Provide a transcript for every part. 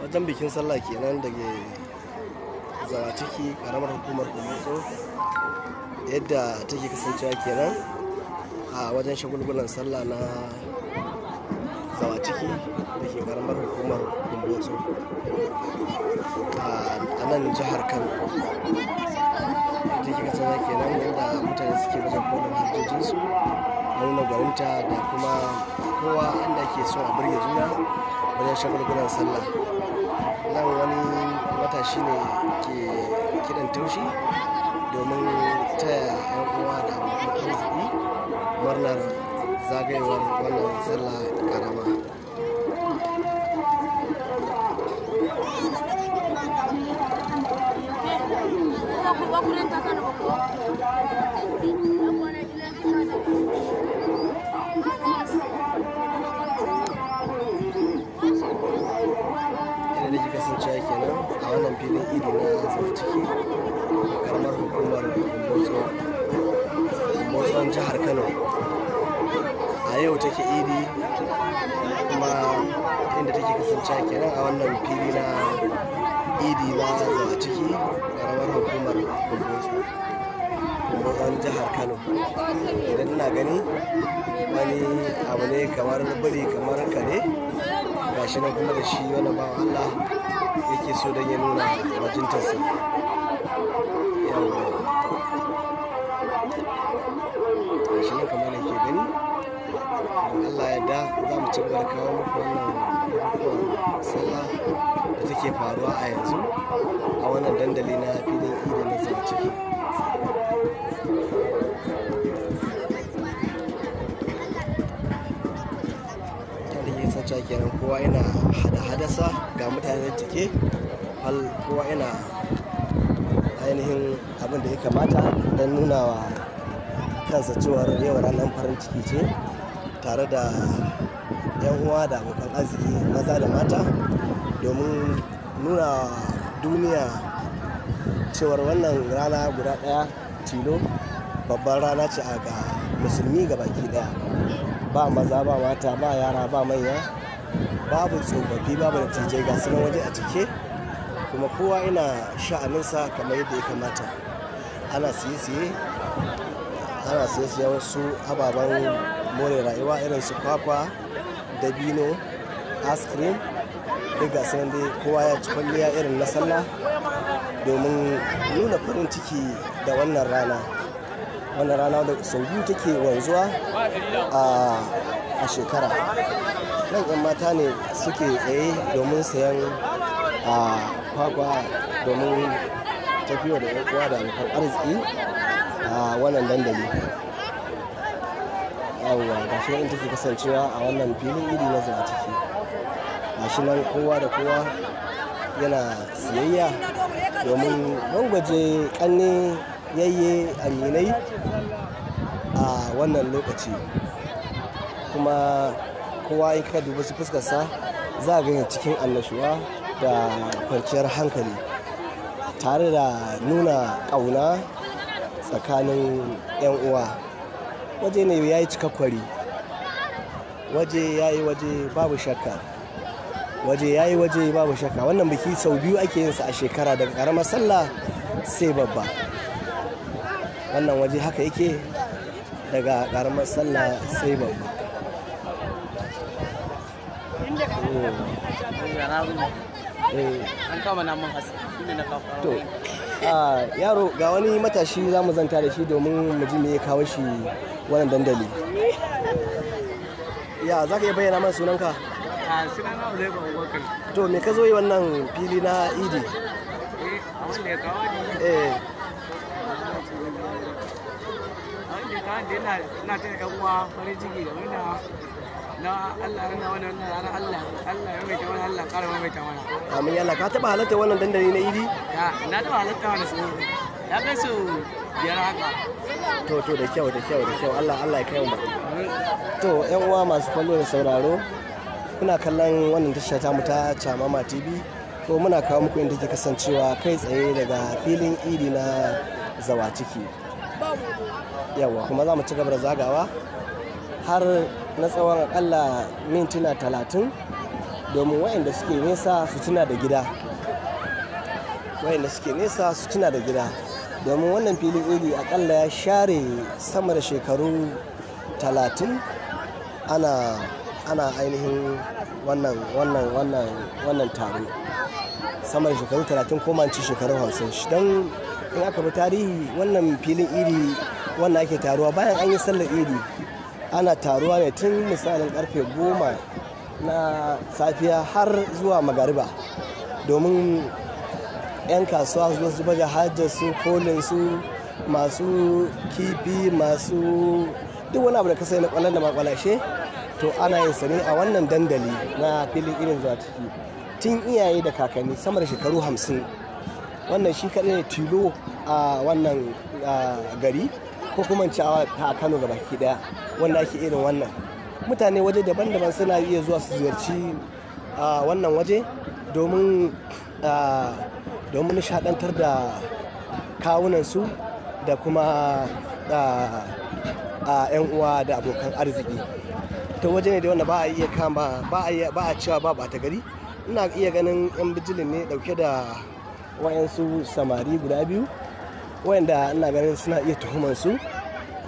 Wajen bikin sallah kenan da ke Zawaciki, karamar hukumar Kumbotso, yadda take kasancewa kenan a wajen shagulgulan sallah na Zawaciki da ke karamar hukumar Kumbotso a nan jihar Kano. Yadda ke kasancewa kenan, yadda mutane suke baje kolin harjojinsu da nuna gwaninta da kuma kowa inda ake so a burge juna wajen shagulgulan sallah. Nan wani matashi ne ke kiɗan taushi domin taya 'yan uwa da abokan arziki murnar zagayowar wannan sallah karama. Yadda da ke kasancewa kenan a wannan filin idi na Zawaciki, karamar hukumar Kumbotson, jihar Kano. A yau take idi, kuma inda take kasancewa kenan a wannan fili na idi na Zawaciki, karamar hukumar Kumbotson, jihar Kano. Idan ina gani wani abu ne kamar biri, kamar kare, gashi nan kuma da shi wani bawan Allah yake so don ya nuna bajintarsa. Yawwa, gashi nan kamar da ke gani. In Allah ya da, za mu ci gaba da kawo muku wannan bukukuwan sallah da take faruwa a yanzu a wannan dandali na filin idi na Zawaciki. Yadda ke kasancewa kenan, kowa yana hada hadasa, ga mutane jike fal, kowa yana ainihin abin da ya kamata don nuna wa kansa cewar yau ranar farin ciki ce, tare da 'yan uwa da abokan arziki, maza da mata, domin nuna duniya cewar wannan rana guda ɗaya tilo babban rana ce a ga musulmi ga baki ɗaya. Ba maza, ba mata, ba yara, ba manya, babu tsofaffi, babu dattijai, ga sunan waje a cike, kuma kowa ina sha'aninsa kamar yadda ya kamata. Ana siye-siye, ana siye-siyen wasu ababen more rayuwa irin su kwakwa, dabino, ice cream, duk ga sunan dai. Kowa ya ci kwalliya irin na sallah domin nuna farin ciki da wannan rana, wannan rana da sau biyu take wanzuwa a shekara. Nan 'yan mata ne suke tsaye domin sayan a kwakwa domin tafiya da 'yan uwa da abokan arziki a wannan dandali. Yawwa, ga shi nan take kasancewa a wannan filin idi na Zawaciki. Ga shi nan kowa da kowa yana siyayya domin gwangwaje kanne, yayye, aminai a wannan lokaci. Kuma kowa in ka dubi su fuskarsa, za a gani cikin annashuwa da kwanciyar hankali, tare da nuna ƙauna tsakanin 'yan uwa. Waje ne ya yi cikakwari, waje ya yi waje, babu shakka waje ya yi waje, babu shakka. Wannan biki sau biyu ake yin sa a shekara, daga ƙaramar sallah sai babba. Wannan waje haka yake, daga ƙaramar sallah sai babba. An kama namun hasi shine na kafa. To, yaro, ga wani matashi za mu zanta da shi domin mu ji me ya kawo shi wannan dandali. Ya za ka iya bayyana mana sunanka? A sunana Uleba Abubakar. To, me ka zo yi wannan fili na idi? Eh, abin da ya kawo ni, abin da ya kawo ni, ina taya yan uwa farin ciki da murna na Allah na wannan rana. Allah Allah ya maimaita mana, Allah ƙara maimaita mana. Amin yalla. Ka taba halarta wannan dandali na idi? Ya, na taɓa halatta wani su ya kai su 5 haka. To, da kyau, da kyau, da kyau. Allah Allah ya kai mu. To, yan uwa masu kallo da sauraro, kuna kallon wannan tasha ta mu ta Chamama TV, ko muna kawo muku inda ke kasancewa kai tsaye daga filin idi na Zawaciki. Yawa, kuma za mu ci gaba da zagawa. Har na tsawon akalla mintuna 30 domin waɗanda suke nesa su tuna da gida. Waɗanda suke nesa su tuna da gida. Domin wannan filin idi akalla ya share sama da shekaru 30 ana ainihin wannan taro. Sama da shekaru 30 ko ma in ce shekaru 50. Don in aka bi tarihi, wannan filin idi wannan ake taruwa bayan an yi sallar idi, ana taruwa ne tun misalin karfe 10 na safiya har zuwa magariba, domin 'yan kasuwa su zo su baje hajar su, kolin su, masu kifi, masu duk wani abu da ka sani na kwallon da makwalashe. To, ana yin sa ne a wannan dandali na filin idin Zawaciki tun iyaye da kakanni, sama da shekaru 50. Wannan shi kaɗai ne tilo a wannan gari, ko kuma in ce a Kano gabaki daya, wanda ake irin wannan. Mutane waje daban-daban suna iya zuwa su ziyarci wannan waje domin nishadantar da kawunansu da kuma 'yan uwa da abokan arziki. To, waje ne da wanda ba a iya kama ba a iya ba a cewa ba ɓata gari. Ina iya ganin 'yan bijilin ne dauke da wayansu samari guda biyu, wayanda ina ganin suna iya tuhuman su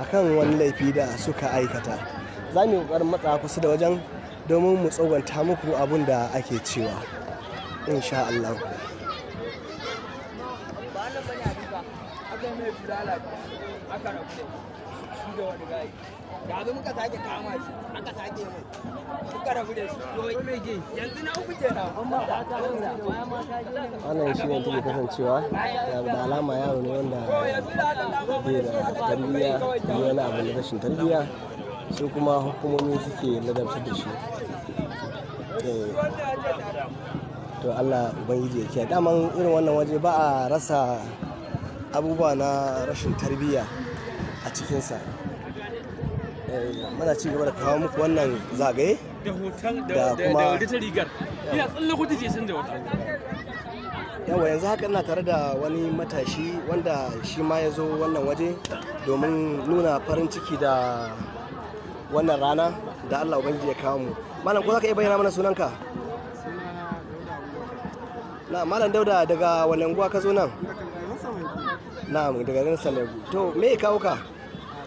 akan wani laifi da suka aikata. Za mu yi ƙoƙarin matsa kusa da wajen domin mu tsoganta muku abun da ake cewa, insha Allah. Ba nan bane a duka aka mai bulala, aka rabu da shi da wani gayi da zo muka sake kama shi, aka sake mai, muka rabu da shi. To, yanzu na uku kenan. Wannan shi ne take kasancewa da alama yaro ne wanda bai da tarbiyya, yi wani abu na rashin tarbiyya, su kuma hukumomi suke ladabtar da shi. To, Allah Ubangiji ya kiyaye. Daman irin wannan waje ba a rasa abubuwa na rashin tarbiyya a cikinsa. Muna ci gaba da kawo muku wannan zagaye da hoton da da kuma- da wata rigar ina tsalle kuta ce sun da wata. Yawa, yanzu haka ina tare da wani matashi wanda shi ma ya zo wannan waje domin nuna farin ciki da wannan rana da Allah Ubangiji ya kawo mu. Malam, ko za ka iya bayyana mana sunanka? Na Malam Dauda, daga wani unguwa ka zo nan? Na daga garin Samegu. To, me ya kawo ka?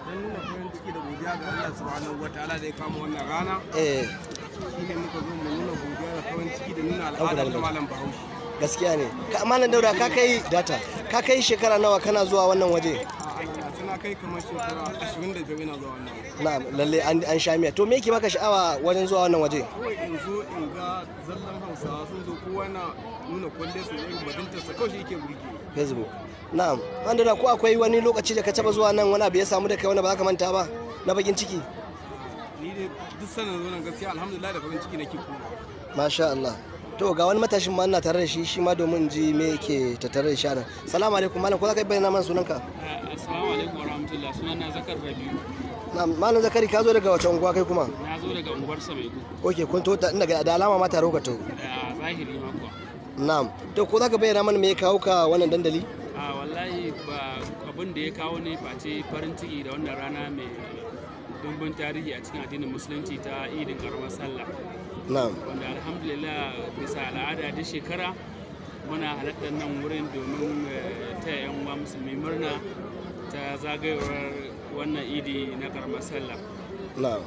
Don nuna farin ciki da godiya ga Allah Subhanahu wa Ta'ala da ya kama wannan rana. Shine muka zo mu nuna godiya da farin ciki da nuna al'ada ta malam Bahaushe. Gaskiya ne. Ka Malam Dauda, ka kai data, ka kai shekara nawa kana zuwa wannan waje? A ana tana kai kamar shekara 25 ina zuwa wannan waje. Na lalle an sha miya. To, me yake baka sha'awa wajen zuwa wannan waje? Kawai in zo in ga zallan Hausawa sun zo, kowa na nuna kwalle su, irin bajintarsa, kawai shi yake burge ni. Facebook. Na'am. Wanda da ko akwai wani lokaci da ka taba zuwa nan wani abu ya samu da kai wanda ba za ka manta ba na bakin ciki? Ni dai duk sanin zo nan, gaskiya alhamdulillah, da farin ciki nake koma. Masha Allah. To, ga wani matashin ma ina tare da shi, shi ma domin in ji me yake tattare da shi anan. Salamu alaikum malam, ko za ka bayyana mana sunanka? Assalamu alaikum wa rahmatullah, sunana Zakar Rabiu. Na'am, Malam Zakari, ka zo daga wace unguwa kai kuma? Na zo daga unguwar Samegu. Okay, kun to inda ga da alama ma taro ka to. Da zahiri ma kuwa. Na'am. To, ko za ka bayyana mana me ya kawo ka wannan dandali? A wallahi ba abin da ya kawo ne face farin ciki da wannan rana mai dumbin tarihi a cikin addinin Musulunci ta idin karamar sallah, wanda alhamdulillah bisa al'ada duk shekara muna halartar nan wurin domin taya 'yan uwa musulmi murna ta zagayowar wannan idi na karamar sallah. Na'am.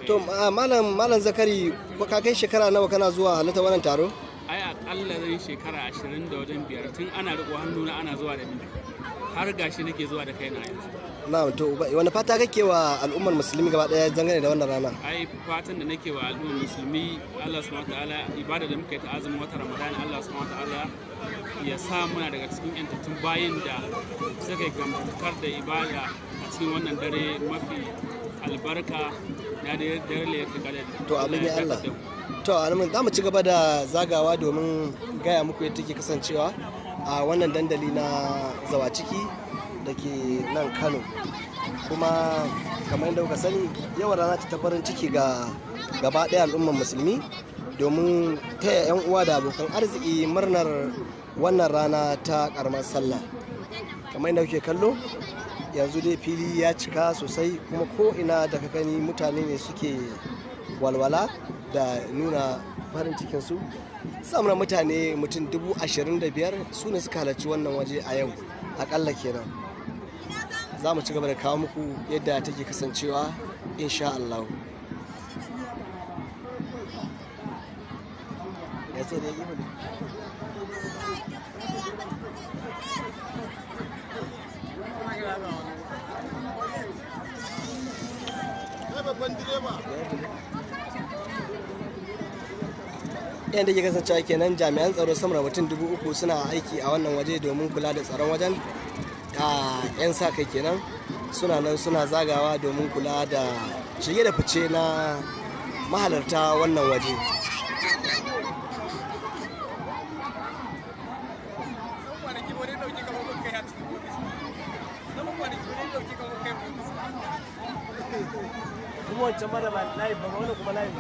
To, malam Zakari, ko ka kai shekara nawa kana zuwa halartar wannan taro? Ai akalla zan shekara 20 da wajen biyar, tun ana riko hannuna ana zuwa da ni har gashi nake zuwa da kaina yanzu. Na'am, to wani fata kake wa al'ummar musulmi gaba daya dangane da wannan rana? Ai fatan da nake wa al'ummar musulmi, Allah Subhanahu wataala, ibada da muka yi ta azumin watan Ramadan, Allah Subhanahu wataala ya sa muna daga cikin yantattun bayin da suka yi gamkar da ibada a cikin wannan dare mafi albarka na dare Lailatul Qadr. To, amin ya Allah. Ya dakatar da mu. To, amin, za mu ci gaba da zagawa domin gaya muku yadda take kasancewa a wannan dandali na Zawaciki da ke nan Kano. Kuma kamar yadda kuka sani, yawan rana ta farin ciki ga gaba ɗaya al'ummar musulmi domin taya 'yan uwa da abokan arziki murnar wannan rana ta karamar sallah. Kamar yadda kuke kallo, Yanzu dai fili ya cika sosai, kuma ko ina da ka gani mutane ne suke walwala da nuna farin cikinsu. Samun mutane mutum 25,000 su ne suka halarci wannan waje a yau, akalla kenan. Za mu ci gaba da kawo muku yadda take kasancewa insha Allah. Ya ce da ya yi. Yadda ke kasancewa kenan, jami'an tsaro sama da mutum 3,000 suna aiki a wannan waje domin kula da tsaron wajen. A 'yan sa kai kenan suna nan suna zagawa domin kula da shige da fice na mahalarta wannan waje. Kuma wancan mara ba live ba, wani kuma live.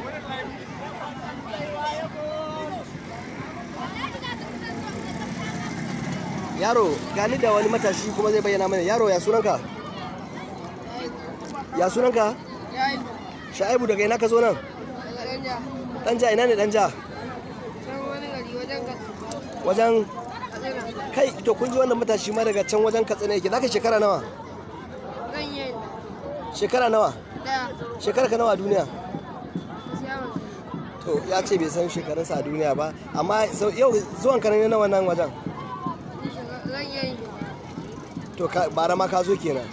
Yaro, gani da wani matashi kuma zai bayyana mana. Yaro, ya sunanka? Ya sunanka? Sha'ibu, daga ina ka zo nan? Danja. Ina ne Danja? Wajen kai. To, kun ji wannan matashi ma daga can wajen Katsina yake. Zaka shekara nawa? Shekara nawa? Shekara ka nawa a duniya? To, ya ce bai san shekarunsa a duniya ba, amma yau zuwan ka ne na wannan wajen? To, bara ma ka zo kenan.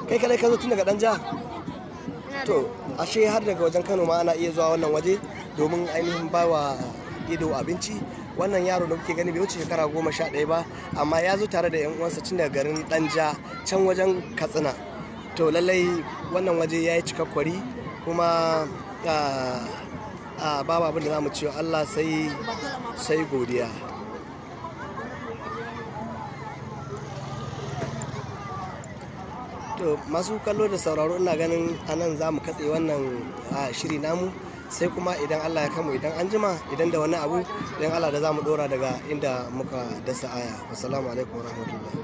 Kai kadai ka zo tun daga Danja? To, ashe har daga wajen Kano ma ana iya zuwa wannan waje domin ainihin bawa ido abinci. Wannan yaro da kuke gani bai wuce shekara 11 ba, amma ya zo tare da yan uwansa tun daga garin Danja can wajen Katsina. To, lallai wannan waje ya yi cikakkwari, kuma babu abin da za mu ce Allah sai godiya. To, masu kallo da sauraro, ina ganin anan za mu katse wannan shiri namu, sai kuma idan Allah ya kamu, idan an jima, idan da wani abu, idan Allah da za mu dora daga inda muka dasa aya. Wassalamu alaikum warahmatullahi.